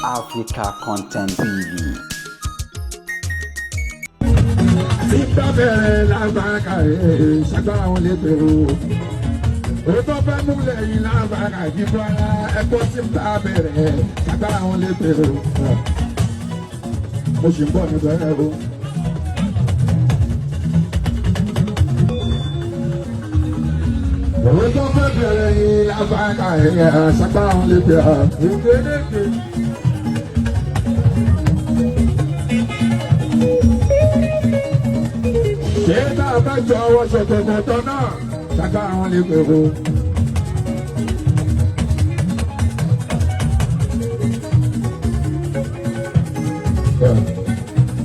Africa Content TV. Tí bá bẹ̀rẹ̀ lágbára ẹ̀ ṣàgbára wọn lè bẹ̀rù. Ó tó fẹ́ múlẹ̀ yìí lágbára ìdìbò ara ẹ̀kọ́ tí bá bẹ̀rẹ̀ ṣàgbára wọn lè bẹ̀rù. Mo sì ń bọ̀ níbẹ̀ o. Òwe tó fẹ́ bẹ̀rẹ̀ yìí lágbára ẹ̀ ṣàgbára wọn lè bẹ̀rù. Ìgbéléke. Ṣé tá a bá jọ ọwọ́ ṣòkòkò náà ṣàgbára wọn lè bẹ̀rù.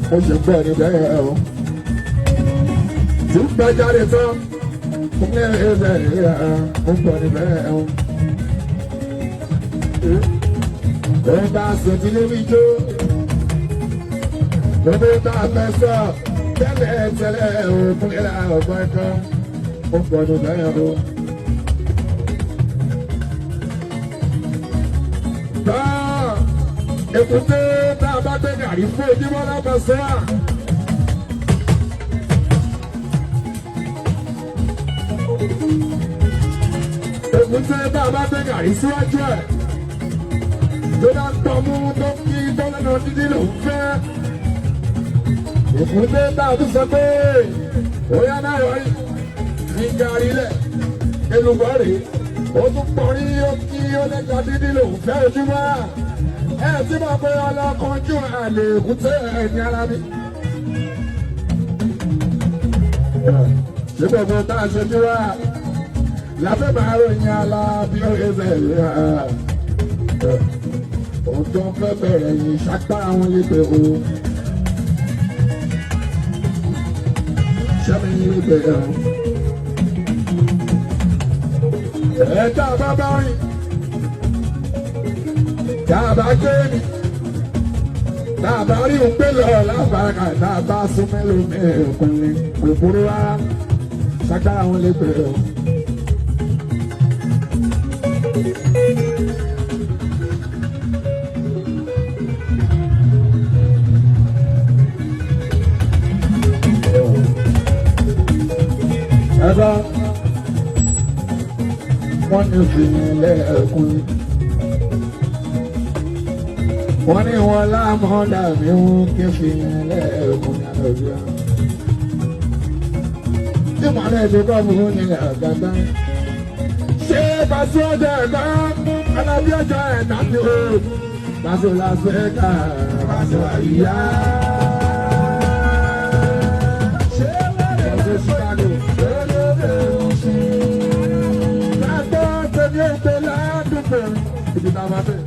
Mo ṣe ń bọ̀ níbẹ̀ o. Tí ń bá jáde tán, mo ní ẹ̀rẹ́ mo ń bọ̀ níbẹ̀ o. Òun bá sùn tí lé mi jó. Gbogbo tá a fẹ́ sọ tẹ́lẹ̀ tẹ́lẹ̀ òkun ilẹ̀ ọ̀gbọ́n ẹ̀kọ́. Mo ń bọ̀ níbẹ̀ o. Tán èkúté tá a bá gbé gàrí fún ojúmọ́ lábẹ́sẹ̀ à. Èkúté tá a bá gbé gàrí síwájú ẹ̀ tó bá ń tọmú tó kí tó lẹ́nu dídí lòún fẹ́. Èkúté tá a tún sọ pé ó yá náà wáyé ní gàrí lẹ̀ èlùbọ́ rèé ó tún pọ̀rí ó kí ó lẹ́jà dídí lòún fẹ́ ojúmọ́ à ẹ tí mo pe ọlọ́kanjú àlè èkúté ẹ̀yìn ara mi. Ṣé gbogbo tá a ṣe dúró à láfẹ́ máa ròyìn ala bí ó ṣe ṣe òun tó ń fẹ́ bẹ̀rẹ̀ yìí ṣàgbára wọn lè pè o. Ṣẹ́mi lè pè o. Ẹ̀ tá a bá bá rìn tá a bá gbé mi tá a bá rí òun gbé lọ lábàárà tá a bá sún mélòó mẹ́ẹ̀kùnrin kò burú rárá ṣàgbára wọn lè pè o. Ẹ̀rọ wọ́n ní fìyìn lẹ́ẹ̀kùnrin wọ́n ní wọn lámọ́dà mi ń ké fi lẹ́ẹ̀kún àlọ́bíà. Tí màálẹ̀ tó kọ́ mú nílẹ̀ ọ̀gá. Ṣé pàṣẹ ọjọ́ ẹ̀dá alábí ọjọ́ ẹ̀dá ni o? Pàṣẹ làṣẹ ká pàṣẹ àyíyá. Ṣé pàṣẹ Chicago lóde oṣù? Lágbó tẹ̀lé ìpè ládùúgbò ibi tá a bá fẹ́.